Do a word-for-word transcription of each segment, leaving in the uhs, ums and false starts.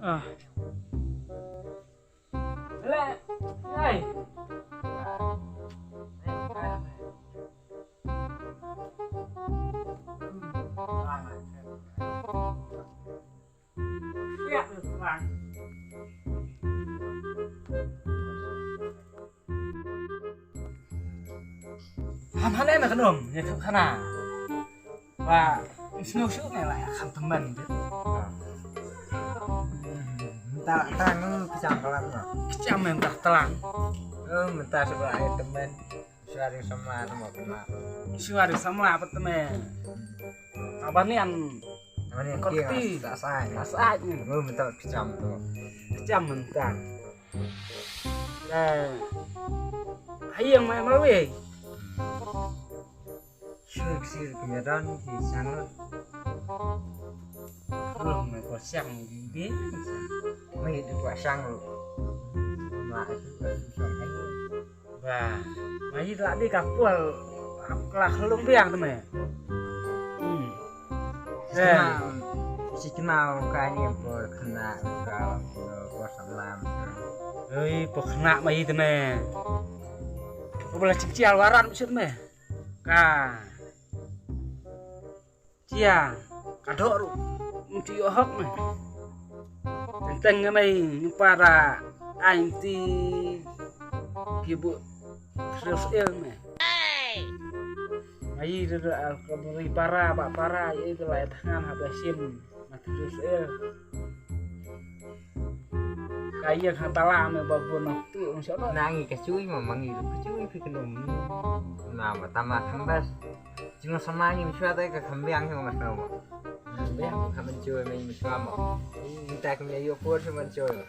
Ah. Le, ai. Ham hane na khnum, ya khana. Wa, snu shu ne la ya kham temen. Ta ta ngu kcham kalam na. Kcham men ta talang. Oh, menta shu ba ai temen. Shu ada samla tu mo kena. Shu ada samla apa temen. Abang ni an. Abang ni an korti. Tak sai. Tak sai ni. Ngu menta kcham tu. Kcham menta. Eh, hayang mai malwi. Shu sir kemedan di sana. Belum mai kosong di. Mai di kosong lu. Mai di kosong. Ba, mai la di kapul. Kla khlung biang tu mai. Hmm. Eh. Si kenal ka ni por kena ka por salam. Oi, por kena mai tu mai. Ko bela cip cial waran sut mai. Ka. Cia, ka dok ru. Mesti yo hok mai. Tentang ngamai ni para anti kibu terus el mai. Ai, dada al kaburi para, ba para, ya itu lah tangan habis sim. Mati terus el. Kaya khan tala me ba bun tu, ong sha no. Nangi ka chui ma mangi ka chui phi khlum. Na ma tama kham bas. Jing sama ngi mishwa ta ka kham biang hi ma sno mo. Biang kham chui me mishwa mo. Nta ka me yo por shi man chui.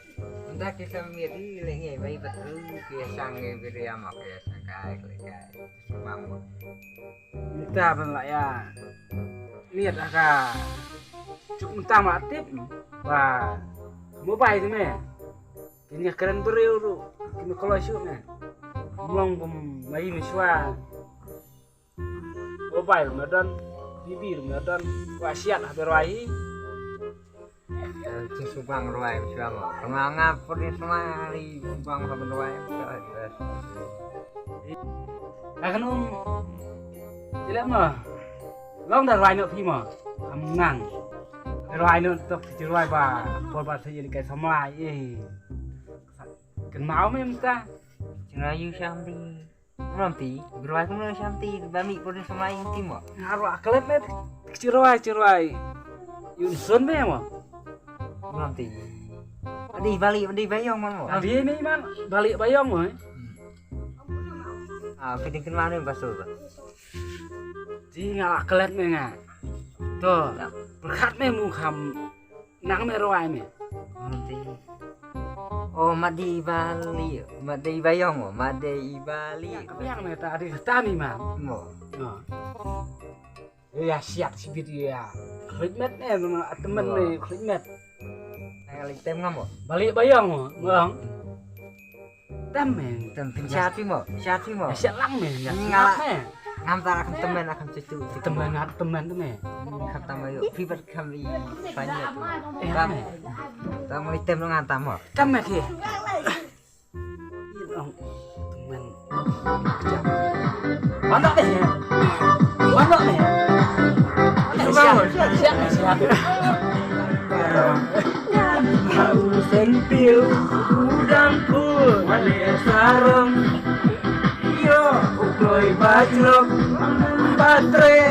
Nta ki kham me di le ngi mai ba tu ki sang ngi bi ria ma ki sang kai kle kai. Mang mo. Nta ban la ya. Niat aka. Cuk nta ma tip. Ba. Mobile me. Kini keren briew ruh, kini khlaiñ shuh ne. Mlong bym mai mishwa. Mobile me don, bibir me don, wa siat ha berwai. Ki subang rwai mishwa mo. Kama nga pur ni sma ri subang ha berwai. Ka kan um. Ila mo. Long da rwai no phi mo. Am nang. Rwai no tok phi rwai ba. Por ba sa yin kai samlai eh. Kan mau mem ta. Chira yu sham ti. Ram ti. Rwai kum sham ti. Ba mi por ni samlai ti mo. Nga rwai klet me. Chirwai chirwai. Yun sun me mo. Ram ti. Adi bali adi bayong man mo. Adi ni man bali bayong mo. Ah, pidin kan mana ba so. Ti nga la klet me nga. To, pyrkhat me mu kham nang me rwai me. Nanti. Oh, madi bali, madi bayong, oh, madi bali. Yang me ta di ta mi ma. Mo. Ya siat sibit ya. Khlit met ne ma temen me khlit met. Ai li tem ngam mo. Bali bayong mo. Bang. Tem me. Tem tem siat mo. Siat mo. Ya siat lang me. Ya siat me. Ngam ta akan temen akan cucu. Temen ngat temen tu me. Kata mayu. Fiber kami banyak. Tam. Tam li tem ngam tam mo. Tem me ki. Mana ni? Mana ni? Siap, siap, siap. Sentil udang pun wale sarong. Yo, ukloi bajlok batre.